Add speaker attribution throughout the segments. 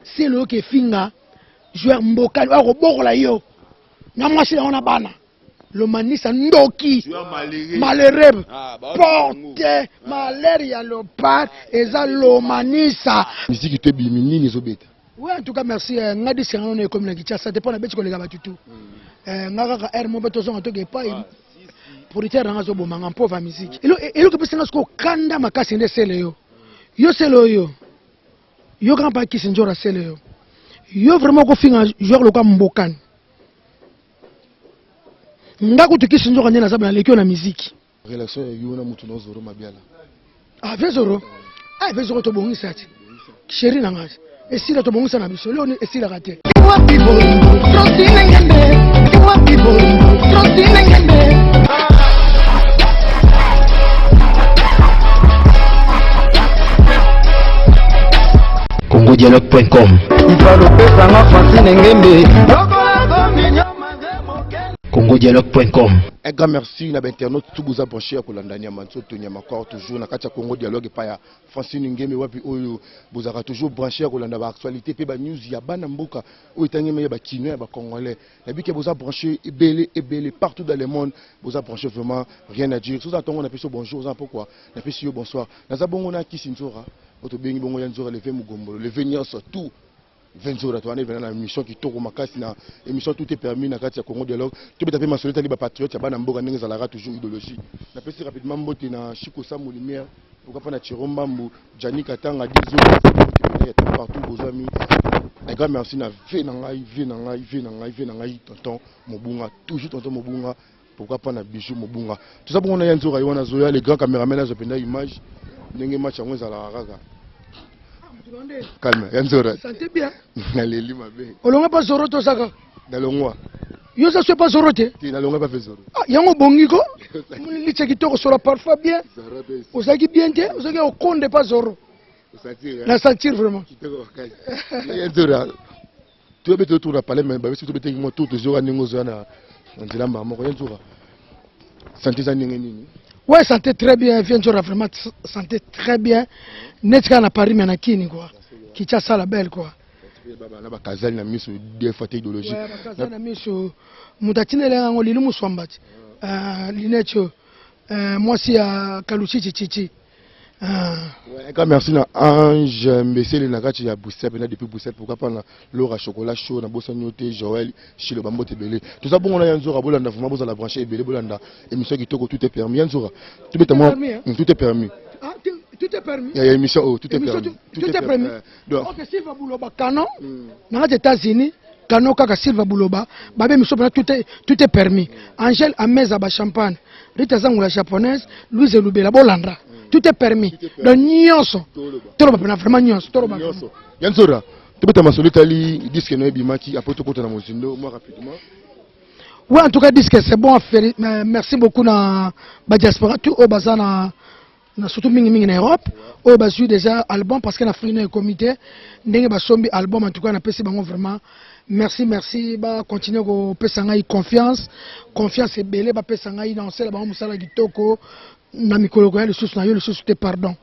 Speaker 1: Selo oyoki efinga joueur mbokani oyo akobokola yo na mwasi na yo na bana. Lomanisa ndoki malheureux ah, porte malheur ya leopard eza lomanisa.
Speaker 2: Miziki to ebimi nini ezobeta?
Speaker 1: Oui, en tout cas merci. Eh, nga disque nga nono ekomi na Kinshasa te mpo na beti koleka bato tout. Eh, nga kaka aire moko tozonga toke epai ah, producteur nanga azoboma nga mpova musique. Eloko epesi nga sikoyo kanda makasi nde sele yo. Yo sele oyo. Yo kaka mpa kisi njora sele yo. Yo vraiment okofinga joueur lokola mbokani. Nga kutu kisi nzoka nde naza naleki yo na miziki.
Speaker 2: Relation ya yo na mutu na Zoro Mabiala.
Speaker 1: Ah vieux Zoro. Ah vieux Zoro tobongisa ti. Chéri na ngai. Esila tobongisa na biso. Leo esilaka te. Wapi bolingo Francine Ngembe. Wapi bolingo Francine Ngembe.
Speaker 3: congodialogue.com congodialogue.com
Speaker 2: Un grand merci na bainternaute tout boza branché ya kolanda nyama nzoto nyama corps toujours na kati ya Congo Dialogue epai ya Francine Ngeme wapi oyo bozalaka toujours branché ya kolanda ba actualité mpe ba news ya bana mboka oyo etangemi ya ba kinois ya ba congolais nayebi ke boza branché ebele ebele partout dans le monde boza branché vraiment rien à dire soza ntongo napesi yo bonjour oza pokwa napesi yo bonsoir naza bongo na kisi nzora oyo tobengi bongo ya nzora leve mugombolo leve nyonso tout Venzora towana evena na émission kitoko makasi na émission tout est permis na kati ya Congo Dialogue tobeta mpe masolo etali ba patriote ya bana mboka ndenge ezalaka toujours idéologie napesi rapidement mbote na Chico Samu Lumière pourquoi pas na Chiro Mbambu Gianni Katanga Dizo ya tout partout bozwami un grand merci na vie na ngai vie na ngai vie na ngai vie na ngai tonton Mobunga toujours tonton Mobunga Pourquoi pas na bijou mobunga. Toza bongo na ya nzoka ye wana zoya le grand cameraman azo penda image ndenge match yango ezalaka kaka. Calme ya nzora.
Speaker 1: Santé bien.
Speaker 2: Naleli mabe.
Speaker 1: Olonga pa zoro to saka.
Speaker 2: Nalongwa.
Speaker 1: Yo za pa zoro te.
Speaker 2: Te nalongwa pa zoro.
Speaker 1: Ah yango bongi ko. Licha kitoko sola parfois bien. Ozalaki bien te, ozalaki okonde pa zoro. Na sentir vraiment.
Speaker 2: Kitoko makasi. Ya nzora. Toyebi toyo tour na palais mais babisi tobetaki mwa tour tozoka ndenge ozoya na nzela mbala moko ya nzoka sante eza ndenge nini?
Speaker 1: Ouais, santé très bien, viens Nzora vraiment santé très bien. Neti kaka na Paris mais na Kini quoi. Kinshasa la belle quoi.
Speaker 2: Na bakazali na miso deux fois te idéologie.
Speaker 1: Ouais, bakazali na miso moto atinela yango lilu muswamba ti. Euh, linette oyo. Euh, mwasi ya Kaluchichi chichi.
Speaker 2: Ah. Ouais, un merci na Ange Mbesele na kati ya Bruxelles pena depuis Bruxelles pourquoi pas na Laura Chocolat chaud na bosani yo te Joël Chilo bambote ebele toza bongo na Yanzora bolanda vraiment bozala branché ebele bolanda émission kitoko tout est permis Yanzora tout est moi tout est permis
Speaker 1: ah, tout est permis
Speaker 2: ya émission oh tout est permis
Speaker 1: tout est permis donc OK Silva Buloba canon hmm. na kati États-Unis canon kaka Silva Buloba babe émission pena tout est tout est permis Angèle Ameza ba champagne Rita Zangu la japonaise, Louise Lubela bolanda. Tout est permis. Donc nyonso. Toloba pena vraiment nyonso. Toloba.
Speaker 2: Nyonso. Yanzora, tobeta masolo etali disque no ebimaki après tokota na mozindo moi rapidement.
Speaker 1: Ouais, en tout cas, disque c'est bon. Merci beaucoup na ba diaspora tout au baza na na surtout mingi mingi na Europe oyo bazui déjà album parce que na Afrique na ekomi te ndenge basombi album en tout cas napesi bango vraiment merci merci ba continuer kopesa ngai confiance confiance ebele bapesa ngai na osala bango mosala kitoko na mikolo koya lisusu na yo lisusu te pardon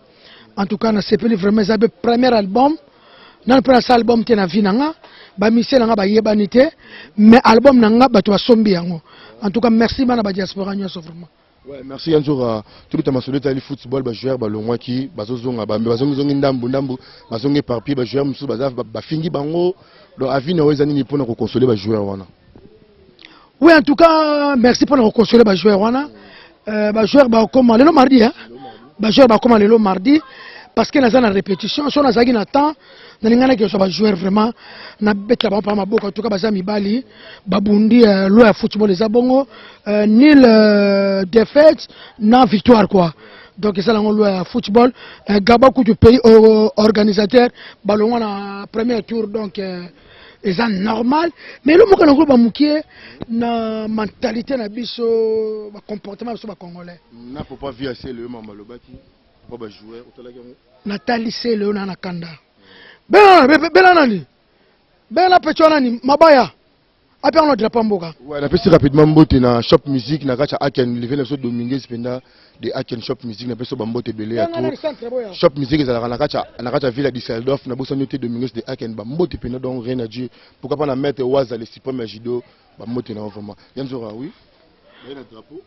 Speaker 1: en tout cas nasepeli vraiment eza be premier album nanu mpe nasala album te na vie na nga bamisie na nga bayebani te mais album na nga bato basombi yango en tout cas merci bana ba diaspora nyonso vraiment
Speaker 2: Ouais, merci Yanzora. Tobeta masolo etali football ba joueurs balongwaki bazozonga bambe bazongizongi ndambu ndambu bazongi éparpillé ba joueurs mosusu baza bafingi bango donc avis na yo eza nini mpona kokonsole ba joueurs wana?
Speaker 1: Oui, en tout cas, merci pour nous consoler ba joueurs wana. Euh, ba joueurs ba koma lelo mardi hein. Ba joueurs ba koma lelo mardi parce que naza na répétition, so nazalaki na temps nalinganaki kozwa ba joueurs vraiment na betela bango pa maboko en tout cas baza mibali babundi euh, loi ya football eza bongo euh, nil euh, défaite na victoire quoi donc eza nango loi ya football euh, gaba kutu pays euh, organisateur balongwa na premier tour donc euh, eza normal mais elo moko nango bamokie na mentalité na biso bacomportement biso bacongolais
Speaker 2: na papa vie asele yo mama alobaki papa bajoueur otalaki yango
Speaker 1: natali sele oyo na na kanda bela bela nani bela pecho nani mabaya. Ape yango na drapeau ya mboka.
Speaker 2: Ouais, napesi rapidement mbote na Shop Music na kati ya Aken, live na biso Dominguez mpenza de Aken Shop Music, napesi ba mbote ebele ya trop. Shop Music ezalaka na kati ya na kati ya ville ya Düsseldorf, nabosani te Dominguez de Aken, ba mbote mpenza donc rien à dire. Pourquoi pas na maître Waza le suprême ya judo, ba mbote na yo vraiment. Ya Nzora, oui. Baye na drapeau.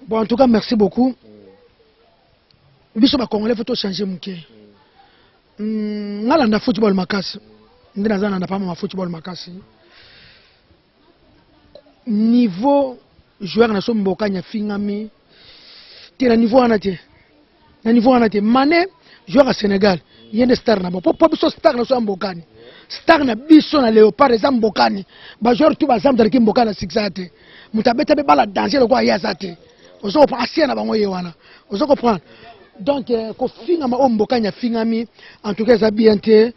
Speaker 1: Bon, en tout cas, merci beaucoup. Biso ba Congolais faut to changer muke. Nga landa football makasi. Nde naza nanda pama ma football makasi. Niveau joueur na so mbokanya fingami te na niveau wana te. Na niveau wana te. Mané joueur ya Sénégal, ye nde star na bango. Po biso star na so ya mbokani. Star na biso na Léopard eza mbokani. Ba joueur tout baza mutu aleki mbokani na succès te. Mutu abeta be bala danger lokola ye aza te. Ozo comprendre asia na bango ye wana. Ozo comprendre. Donc kofingama oyo mbokani afingami en tout cas eza bien te.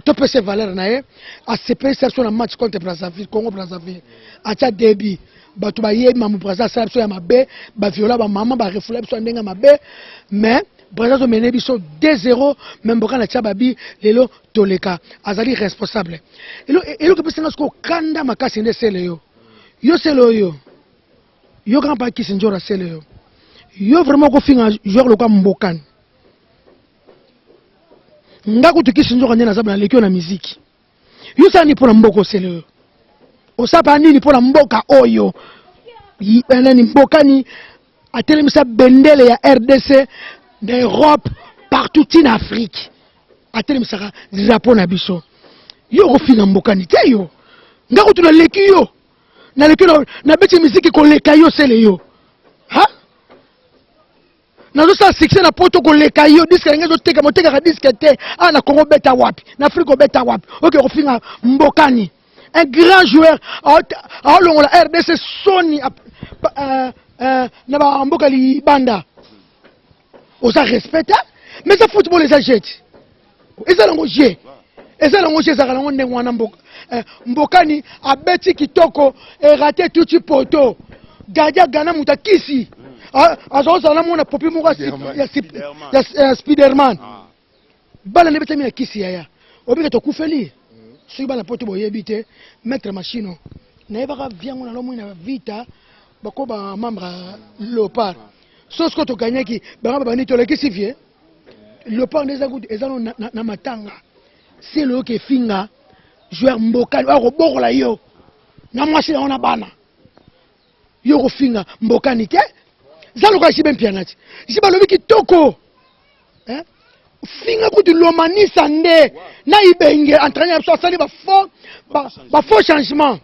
Speaker 1: Topesa valeur na ye. Asepelisa biso na match contre Brazzaville, Congo Brazzaville. Atia débit. Bato bayebi mamu Brazza asala biso ya mabe, ba viola ba mama, ba refoula biso ya ndenge mabe. Mais Brazza azo mener biso 2-0, mais mbokani atia babi lelo toleka. Azali responsable. Eloko epesi nga sikoyo kanda makasi nde sele yo. Yo sele oyo. Yo grand pa kisi njora sele yo. Yo vraiment kofinga joueur lokola mbokani. Nga kutu kisi njora nde naza na leki yo na musique. Yo sala nini mpona mboka osele oyo? Osala nini mpona mboka oyo? Nani mbokani atelemisa bendele ya RDC na Europe partout ti na Afrique. Atelemisaka drapeau na biso. Yo okofinga mbokani te yo. Nga kutu naleki yo. Naleki yo nabeti musique koleka yo sele yo. Ha? Nazosala succès na poto koleka yo, disque ndenge ezoteka, motekaka disque te. Ah, na Congo beta wapi? Na Afrique obeta wapi? Oke kofinga mbokani. Un grand joueur aolongola RDC soni na ba mboka libanda. Oza respect hein? Mais ça football eza jet. Eza nango jeu. Eza nango jeu ezalaka nango ndenge wana mboka. Mbokani abeti kitoko e raté tuti poto. Gardien Ghana muta kisi. Azozala na mona popi moko ya Spiderman. Bala nde betami na kisi yaya. Obika tokufeli. Soki bana poto boyebi te maître machino. Nayebaka viango na lomo na vita bako ba membre Léopard. So siko toganyaki bango babandi tolekisi vie. Léopard nde eza kutu eza na matanga. Selo yoke efinga joueur mbokani oyo akobokola yo na mwasi na yo na bana. Yo kofinga mbokani te. Za lokola JB Mpiana ti. JB alobi kitoko. Hein? Finga kutu lomanisa nde na ibenge entraîneur biso asali ba faux ba faux changement.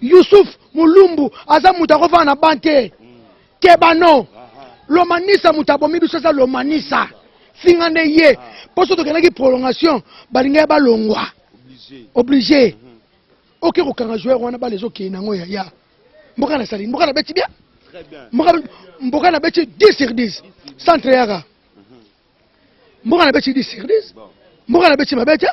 Speaker 1: Youssouf Mulumbu aza mutu akofana na ban te. Kebano. Lomanisa mutu abomi biso eza lomanisa. Finga nde ye. Poso tokendaki prolongation balinga balongwa. Obligé. Ok kokanga joueur wana bale ezokende nango ya ya. Mboka na sali, mboka na beti bien. Mboka mboka na beti 10 sur 10. Centre yaka. Mboka na beti 10 sur 10. Mboka na beti mabete.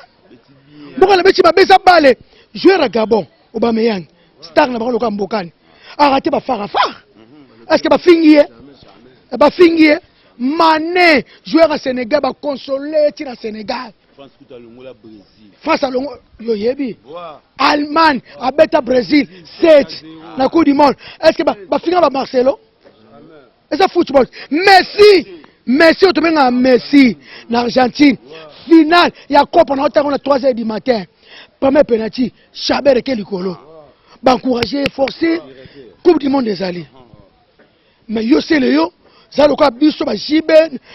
Speaker 1: Mboka na beti mabeza bale. Joueur à Gabon, Aubameyang, star na bango lokola mbokani. A raté ba phare à phare. Est-ce que ba fingi ye? Ba fingi ye? Mané, joueur à Sénégal, ba consoler ti na Sénégal.
Speaker 4: France kuta longola Brésil.
Speaker 1: France alongo yo yebi. Allemagne abeta Brésil 7 na Coupe du monde. Est-ce que ba finga ba Marcelo? Eza football. Messi, Messi otobenga Messi na Argentine. Finale ya Copa na otango na 3h du matin. Premier penalty, Chabert ke likolo. Ba encourager, forcer Coupe du monde ezali. Mais yo sele yo za lokola biso ba JB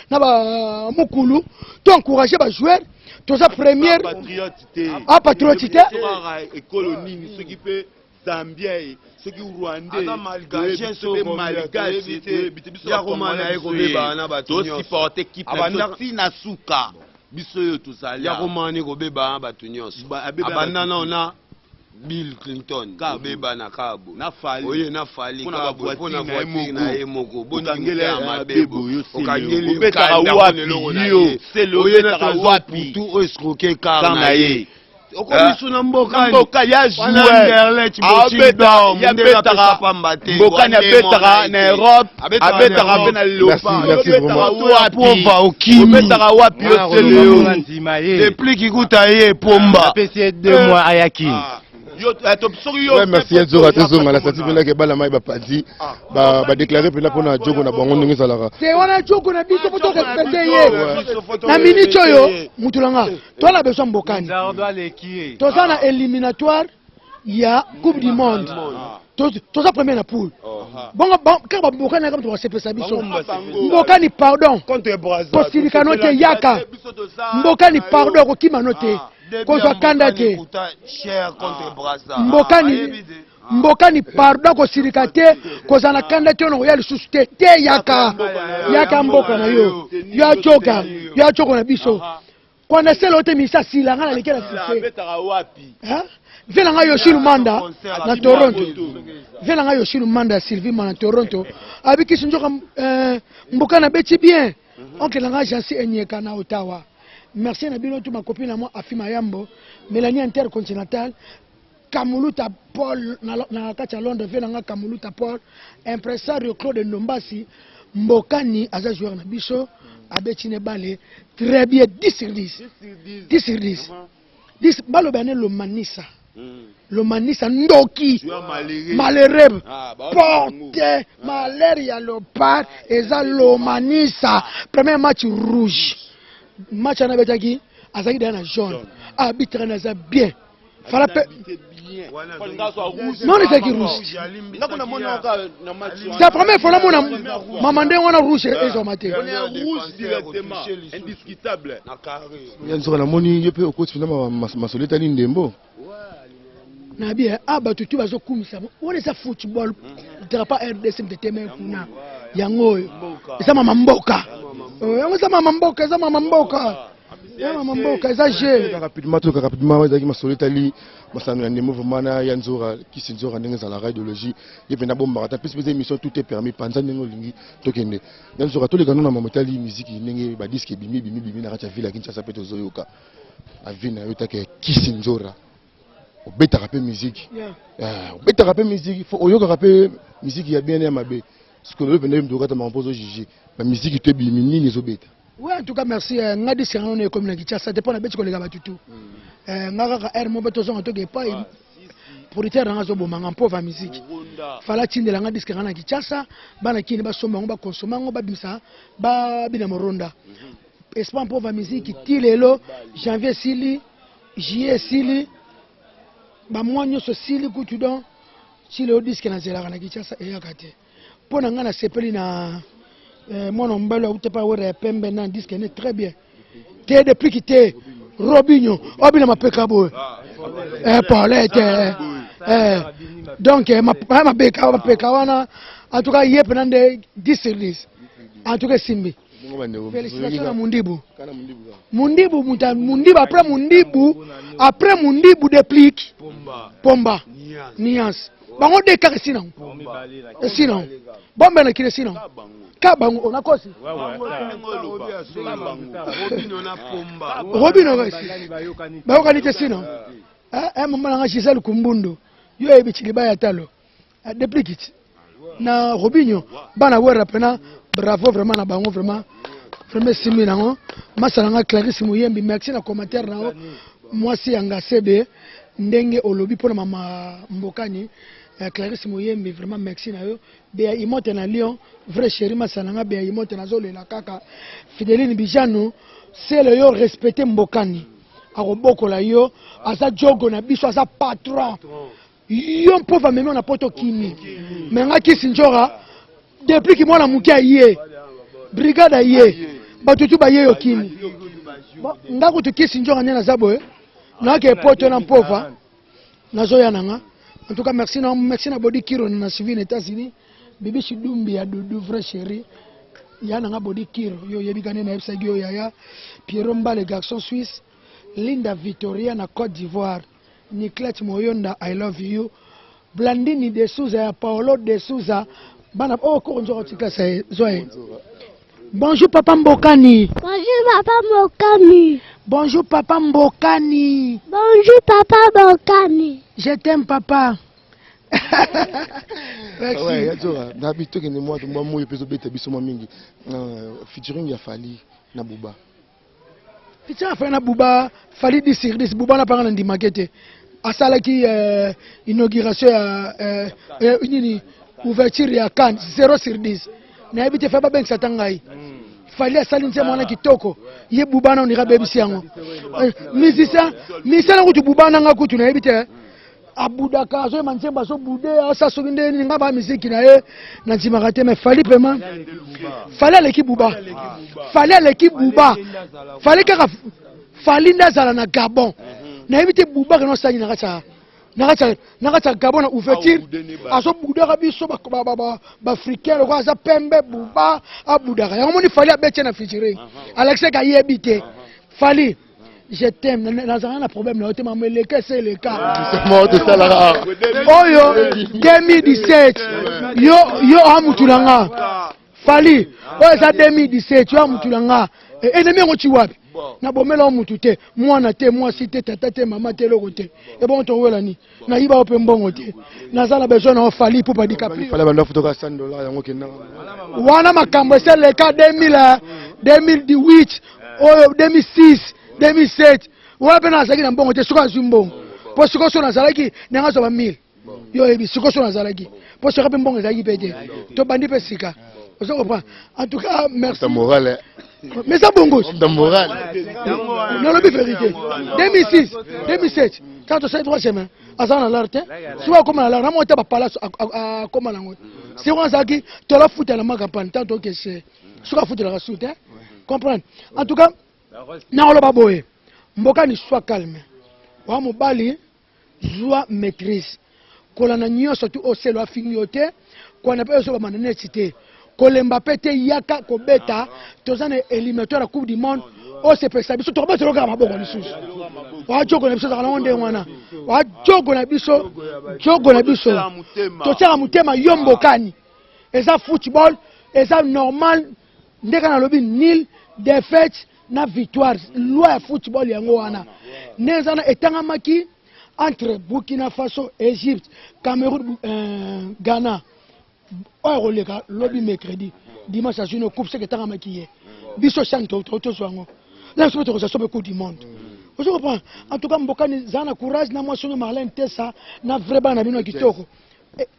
Speaker 1: na ba mukulu to encourager ba joueurs toza première
Speaker 4: patriote te.
Speaker 1: Ah, patriote te.
Speaker 4: Ekolo nini soki pe Zambien soki Rwandais
Speaker 5: Aza malgache,
Speaker 4: soki malgache te,
Speaker 5: biso ya komana ye kobeba na bato
Speaker 4: nyonso. To supporter équipe na biso ti na suka. Biso oyo tozali
Speaker 5: ya komana ye kobeba na bato nyonso. Abanda nao na Bill Clinton kobeba na kabo
Speaker 4: na Fally
Speaker 5: oye na Fally
Speaker 4: Mpona
Speaker 5: kabo
Speaker 4: ba
Speaker 5: mpona
Speaker 4: voiture
Speaker 5: voiture na ye moko.
Speaker 4: Okangeli
Speaker 5: ya
Speaker 4: ya
Speaker 5: mabe
Speaker 4: mabe
Speaker 5: boye.
Speaker 4: boye,
Speaker 5: Okangeli
Speaker 4: obetaka
Speaker 5: kanda
Speaker 4: wapi
Speaker 5: mpona eloko na
Speaker 4: yo?
Speaker 5: ye.
Speaker 4: Sele
Speaker 5: Oye na
Speaker 4: obetaka
Speaker 5: trésor
Speaker 4: wapi?
Speaker 5: Putu oyo escroquer car
Speaker 4: Car
Speaker 5: na
Speaker 4: na
Speaker 5: ye.
Speaker 4: ye.
Speaker 5: Okomi su na mboka
Speaker 4: Na mboka ya
Speaker 5: Wana
Speaker 4: joueur.
Speaker 5: Anderlecht,
Speaker 4: Abeta,
Speaker 5: Bochildor,
Speaker 4: ya
Speaker 5: Mundele
Speaker 4: betaka,
Speaker 5: apesa pamba te.
Speaker 4: Mbokani
Speaker 5: Wana
Speaker 4: abetaka
Speaker 5: mwana
Speaker 4: na
Speaker 5: ye te.
Speaker 4: Europe,
Speaker 5: Abetaka na
Speaker 4: abetaka
Speaker 5: Europe.
Speaker 4: pe na Léopard.
Speaker 2: Merci, merci
Speaker 4: Obetaka
Speaker 2: vraiment.
Speaker 4: wapi?
Speaker 5: Pova okimi.
Speaker 4: Obetaka wapi yo
Speaker 6: Mwana
Speaker 4: sele yo?
Speaker 6: koloba ndima ye.
Speaker 5: Depuis kikuta ye pomba.
Speaker 6: Apesi ye 2 mois ayaki.
Speaker 4: Soki yo
Speaker 2: Ouais, merci ya Nzora, tozonga na sati mpena ke bana mai bapanzi badéclare mpena mpona jogo na bango ndenge ezalaka.
Speaker 1: Te, wana joko na biso, po torespecte ye na minute oyo. Mutu na nga, toza na besoin Mbokani, toza na éliminatoire ya Coupe du monde, toza premier na poule. Bongo kaka bambokani naka moto basepesa biso. Mbokani, pardon, kosilika no te, yaka. Mbokani, pardon, kokima no te, kozwa kanda te. Mbokani, Mbokani, pardon, kosilika te, kozala na kanda te, ono koya lisusu te te. Yaka, yaka mboka na yo, yo ajoka, yo ajoko na biso. Kwana sele oyo te, misa asila nga naleki na succès.
Speaker 4: Abetaka wapi?
Speaker 1: Ve na ngai Yoshi Lumanda na Toronto, ve na ngai Yoshi Lumanda ya Sylvie ma na Toronto, abikisi nzoka mboka na beti bien. Oncle na ngai Jansi Enyeka na Ottawa, merci na bino tu makopi na mwa Afi Mayambo, Mélanie Intercontinental, Kamuluta Paul na kati ya Londres, ve na ngai Kamuluta Paul, impresario Claude Ndombasi. Mbokani aza joueur na biso, abeti ne bale très bien, 10 sur 10, 10 sur 10, 10. Baloba ne Lomanisa, Lomanisa ndoki malheureux, porte malheur ya Léopard eza Lomanisa. Premier match rouge, match wana abetaki, azalaki deja na jaune, abitaka na aza bien. Fala pe non, ezalaki rouge, c'est la première fois namona mama ndenge wana, rouge ezwama te.
Speaker 2: Ya Nzoka, namoni yo mpe okoti mpena masolo etali ndembo.
Speaker 1: Nabi a bato tu bazokumisa wana, eza football, drapeau RDC mteteme kuna. Yango oyo eza mama mboka, yango eza mama mboka, eza mama mboka, eza mama mboka, eza jeu.
Speaker 2: Rapidement, toyoka rapidement, ezalaki masolo etali masano ya ndembo vraiment na ya Nzora Kisi Nzora, ndenge ezalaka idéologie ye mpenza bombaka ta mpesi mpenza émission, tout est permis, panza ndenge olingi. Tokende ya Nzora, toleka no na mamo etali musique, ndenge badisques ebimi ebimi bimi na kati ya ville ya Kinshasa, mpe tozoyoka avis na yo take Kisi Nzora. Obetaka mpe musique, obetaka mpe musique, faut oyokaka mpe musique ya bien ya mabe. Sikoyo lelo mpenza yo moto okata makambo mpo ozojuge bamusique to ebimi nini ezobeta.
Speaker 1: Oui, en tout cas merci. Nga disque yango no ekomi na Kinshasa te mpo na beti koleka bato tu. Nga kaka aire moko tozonga, toke epai producteur nanga azobomanga mpova musique, fala tindela nga disque nga na Kinshasa, bana kini basomba yango, bakonsoma yango, babimisa, babina moronda espoir mpova musique. Ti lelo janvier esili, juillet esili, bamwa nyonso esili kutu. Donc ti lelo disque nazelaka na Kinshasa eyaka te. Mpo na ngai nasepeli na mwana mobali auta pa Wera ya pembe na disque ne très bien te, depuis ki te Robinho obina mapeka boye, epole te, donc mabeka mapeka wana, en tout cas ye mpena nde 10 sur 10, en tout cas esimbi. Félicitation na Mundibu, Mundibu muta Mundibu, après Mundibu, après Mundibu, Déplique, Pomba, Nuance, bango de kaka esi nango, esi nango bombe na kili, esi nango ka bango onakosi Robino esi bayokani te. Sino mama nanga Gisele Kumbundu, yo oyebi Tshiliba ya talo, Déplique ti na Robinho, bana Wera mpena bravo vraiment na bango, vraiment vraiment esimbi nango. Masala nga Clarisse Muyembi, merci na commentaire na yo, mwasi ya Ngasebe, ndenge olobi mpona mama Mbokani. Clarisse Muyembi, vraiment merci na yo. Bea Imote na Lyon, vrai chéri, masala nga Bea Imote, nazolela kaka. Fideline Bijanu sele, yo respecte Mbokani, akobokola yo, aza jogo na biso, aza patron. Yo mpo bamemi na poto kimi me nga Kisi Njora, depuis ki mwana moke aye brigade, aye bato tu baye yo kimi nga kutu Kisi Njora nde naza boye, nayake poto na mpova nazoya na nga. En tout cas merci na, merci na Bodi Kiro na suivi na États-Unis, Bibisi Dumbi ya Dudu, vrai chéri ya nanga Bodi Kiro, yo oyebi kani nayebisaki yo yaya Piero Mbale, garçon suisse, Linda Victoria na Côte d'Ivoire, Niclette Moyonda, I love you, Blandini de Souza ya Paolo de Souza, bana oh koko nzoko tika sa zwa ye. Bonjour papa Mbokani.
Speaker 6: Bonjour papa Mbokani.
Speaker 1: Bonjour papa Mbokani.
Speaker 6: Bonjour papa Mbokani.
Speaker 1: Je t'aime, papa. Merci.
Speaker 2: Ouais, ya Nzora, nabi tokende mwa moyo mpe ezobeta biso mwa mingi. Featuring ya Fally na Buba.
Speaker 1: Featuring Fally na Buba, Fally 10 sur 10, Buba na panga na ndimake te. Asalaki euh, inauguration ya euh, euh, nini ouverture ya CAN 0 sur 10. Nayebi te fa babengisa ata ngai. Fally asali nzembo wana kitoko ye bubana onira abebisi yango. Musicien musicien na kutu bubana nga kutu nayebi te abudaka azoyema nzembo azobude asa soki nde nini nga ba miziki na ye nandimaka te mais Fally pema Fally aleki buba Fally aleki buba Fally kaka Fally nde azala na Gabon nayebi te buba kena osali na kati ya na kati ya Gabon na ouverture azobudaka biso baafricain lokola aza pembe buba abudaka yango moni Fally abeti na featuring alakisaki ayebi te Fally je t'aime nazalaka na problème na yo te mama eleka ese eleka oyo 2017 yo yo oa mutu na nga Fally oyo eza 2017 yo a mutu na nga ennemi yango ti wapi nabomela yo mutu te mwana te mwasi te tata te mama te eloko te ebongo towela nini nayiba yo mpe mbongo te naza na besoin na yo Fally Ipupa DiCaprio
Speaker 2: Fally banda futoka 100 dollars yango kendanga
Speaker 1: wana makambo ese eleka 2000 2018 oyo 2006 2007 wana mpe nazalaki na mbongo te soki azwi mbongo mpo sikoyo so nazalaki ndenge azwa ba 1000 yo oyebi sikoyo so nazalaki mpo soki mpe mbongo ezalaki mpe te tobandi mpe sika ozo comprendre en tout cas merci
Speaker 2: morale
Speaker 1: mais eza bongo
Speaker 2: de morale
Speaker 1: nalobi vérité 2006 2007 quand tosali droit chemin aza na lar te soki akóma na lar namoni te bapalace akóma nango siko azalaki tolafuta na ma campagne tant tokese soki afutelaka su te comprendre. En tout cas nakoloba boye, Mbokani, sois calme wa mobali, zwa maîtrise kolanda nyonso tu oselo afingi yo te kwana mpe ozobama na neti te kolemba mpe te yaka kobeta toza na éliminatoire ya Coupe du monde osepelisa biso tokobetela kaka maboko lisusu wa jogo na biso ezalaka nango ndenge wana wa jogo na biso jogo na biso totiaka motema yo Mbokani eza football eza normal ndenge nalobi nil défaite na victoire loi ya football yango wana nde eza na etangamaki entre Burkina Faso, Égypte, Cameroun, Ghana oyo akoleka lobi mercredi dimanche azwi no coupe seke etangamaki ye biso chan tozwa yango na biso mpe tokozwa so mpe Coupe du monde ozo comprendre. En tout cas Mbokani zala na courage na mwasi oyo Marlene Tesa na vrai bana na bino ya kitoko.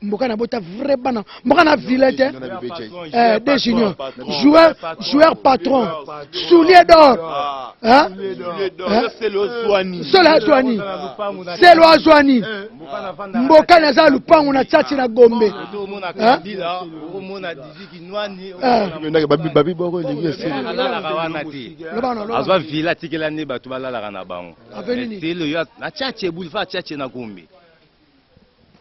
Speaker 1: Mbokani abota vrai bana Mbokani na vilain te des juniors joueur joueur patron soulier d'or, hein? Solo azwani selo azwani Mbokani aza lupango na tiati na Gombe.
Speaker 2: Babi boko elingi esili.
Speaker 7: Alalaka wana te azwa villa atikela nde bato balalaka na bango selo yo na tiatie boulevard tiatie na Gombe.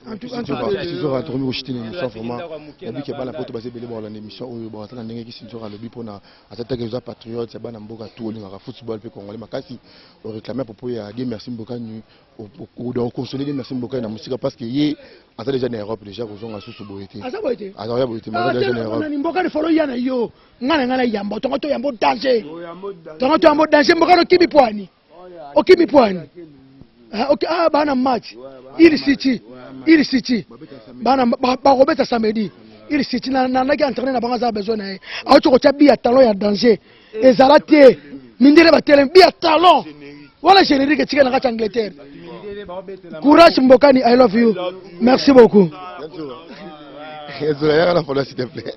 Speaker 2: Sinzora tokomi koshite na émission vraiment nayebi ke bana poto baza ebele bakolanda émission oyo bakotala ndenge ki Sinzora alobi mpona aza take oza patriote ya bana mboka tu olingaka football mpe congolais makasi oréclame à propos ya Dieu Merci Mbokani oconsole Dieu Merci Mbokani na mosika parce que ye aza déjà na Europe déjà kozonga susu boye te.
Speaker 1: Aza boye te.
Speaker 2: Aza boye te mais aza déjà na Europe.
Speaker 1: Mbokani folo ya na yo ngai na ngai na yambo tongo to yambo danger tongo to yambo danger Mbokani okimi pwani okimi pwani. Ah, ok, ah, bana match il city il city bana bakobeta samedi il city nandaki entraîner na bango aza besoin na ye auti kotia bi ya talon ya danger ezala te mindele batelemi bi ya talon wana générique etikali na kati ya Angleterre. Courage Mbokani, I love you, merci beaucoup.
Speaker 2: Ezora yaka na polo s'il te plaît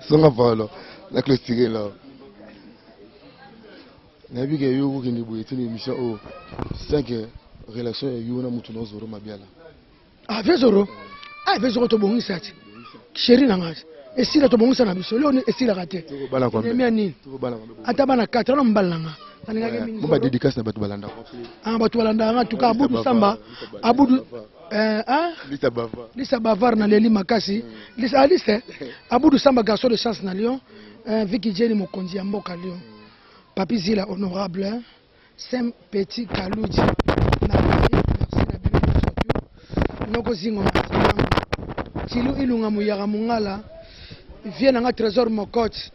Speaker 2: songa polo na clôturer là nayebi ke yo okokende boye te na émission oyo 5 relation ya yo na motu na Zoro Mabiala.
Speaker 1: Ah, vieux Zoro, ah, vieux Zoro tobongisa ti chéri na ngai esila tobongisa na biso leo esilaka te ennemi ya nini ata bana 4 wana mobali na nga nalingaki mingi.
Speaker 2: Mo badédicace na bato balandaka.
Speaker 1: Ah, bato balandaka nga en tout cas Abudu Samba Abudu ah?
Speaker 2: Lisa Bava.
Speaker 1: Lisa Bavar naleli makasi Lisa Alice Abudu Samba garçon de chance na Lyon, Viki Jeni mokonzi ya mboka Lyon, Papi Zila honorable, hein? Sem Petit Kaludi na Paris, merci na bino nyonso tu noko zingo Tilu Ilunga Muyaka Mongala vie nanga Trésor Mokot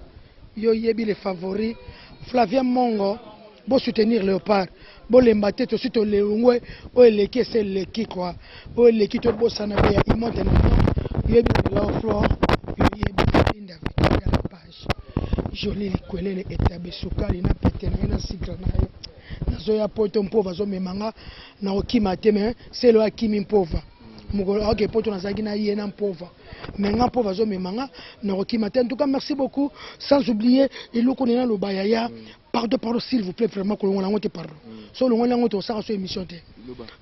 Speaker 1: yo yebi les favoris Flavien Mongo bo soutenir Léopard bolemba te tosi tolengwe oyo eleki ese eleki quoi oyo eleki tobosana be ya imonte na Lyon yebi lao flore yo yebi Linda Victoria la page joli likwelele etabe sukali na pete na ye na sikre na ye. Nazoya poto mpova azomema nga, nakokima te mais Selo akimi mpova. Mokolo aoke poto nazalaki na ye na mpova. Mais nga mpova azomema nga, nakokima te. En tout cas, merci beaucoup. Sans oublier eloko nena loba yaya. Pardon, pardon, s'il vous plaît, vraiment kolongola yango te pardon. So olongoli yango te osaka so émission te.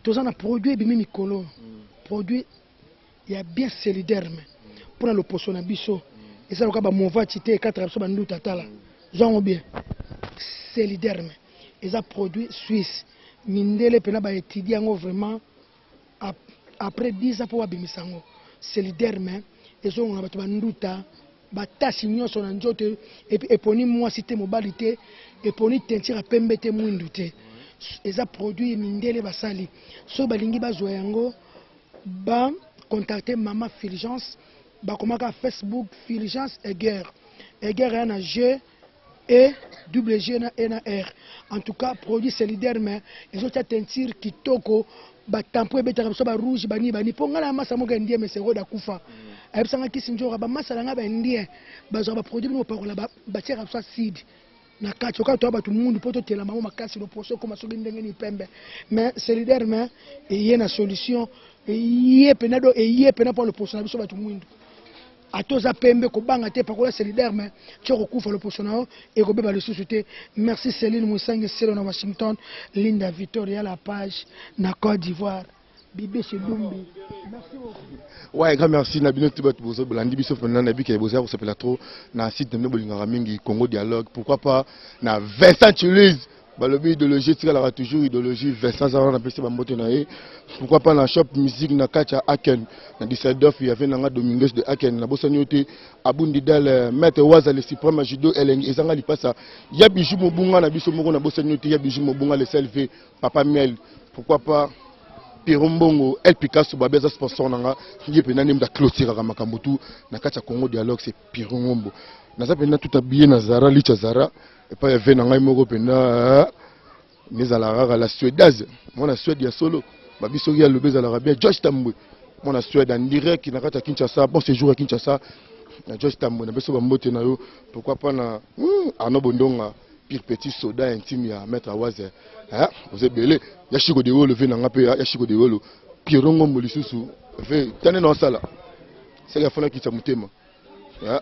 Speaker 1: Toza na produit ebimi mikolo. Produit ya bien Celiderme pona loposo na biso eza lokola ba movati te ekataka biso ba nduta tala zwa yango bien Celiderme eza produit suisse mindele pena ba etudie yango vraiment après 10 ans po babimisa yango Celiderme ezolongola bato ba nduta ba tache nyonso na nzoto epuis eponi mwasi te mobali te eponi teinture ya pembe te mwindu te eza produit mindele basali soki balingi bazwa yango Ba contacter maman Fulgence bakomaka Facebook Fulgence Eger Eger eya na G E double G na E na R en tout cas produit Celiderme ezotia teinture kitoko ba tampon ebetaka biso ba rouge bani bani po ngai na masa moko indien mais Serode akufa ayebisa ngai kisi njoka ba masa na ngai ba indien bazwaka ba produit bino bopakola batiaka biso acide na kati oka toya bato mundu mpo totela bango makasi loposo ekoma soki ndenge nini pembe mais Celiderme eye na solution eye pena do eye pena mpo loposo na biso bato mwindu ata oza pembe kobanga te pakola Celiderme ti okokufa loposo na yo ekobeba lisusu te. Merci Celine Musangi Selo na Washington, Linda Victoria la page na Cote d'Ivoire. Bibiche Lumbi. Merci beaucoup.
Speaker 2: Ouais, grand merci na bino tout bato bozo bolandi biso mpenza na bike boza kosepela trop na site na bino bolingaka mingi Congo Dialogue. Pourquoi pas na Vincent Chulise balobi idéologie etikalaka toujours idéologie. Vincent aza wana napesi bambote na ye. Pourquoi pas na shop musique na kati ya Aken na Düsseldorf ya ve nanga Dominguez de Aken nabosani yo te Abundi Dal maître Waza le suprême judo elengi ezanga lipasa ya bijou mobunga na biso moko nabosani yo te ya bijou mobunga le selve Papa Miel, pourquoi pas Pierrot Mbongo, El Picasso, Babi aza sponsor na nga, ye pena nde mutu clôturaka makambo tout na kati ya Congo Dialogue, c'est Pierrot Ngombo. Naza pena tout habillé na Zara, Licha Zara, epai ya ve na ngai moko pena nezalaka kaka la Suédoise, mwana Suède ya solo, babi soki alobi ezalaka bien, Josh Tambwe, mwana Suède en direct na kati ya Kinshasa, bon séjour ya Kinshasa, na Josh Tambwe, na biso ba mbote na yo, pourquoi pas na Arnaud Bondonga, pire petit soda intime ya maître Awaze hein oza ebele ya Chico de Wolo ve na nga pe ya Chico de Wolo Pierrot Ngombo lisusu ve tane na osala seka ya fona kitsa motema hein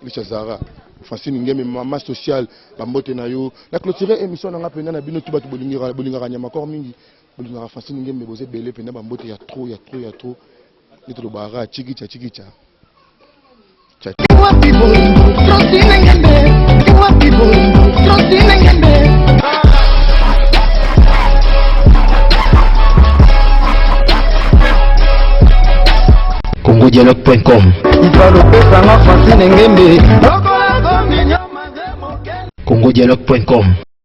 Speaker 2: Licha Zara Francine Ngeme mama sociale bambote na yo na clôturer émission na nga mpenza na bino tu bato bolingaka bolingaka nyama corps mingi bolingaka Francine Ngeme boza ebele mpenza bambote ya trop ya trop ya trop nde tolobaka chikicha chikicha
Speaker 3: congodialogue.com congodialogue.com.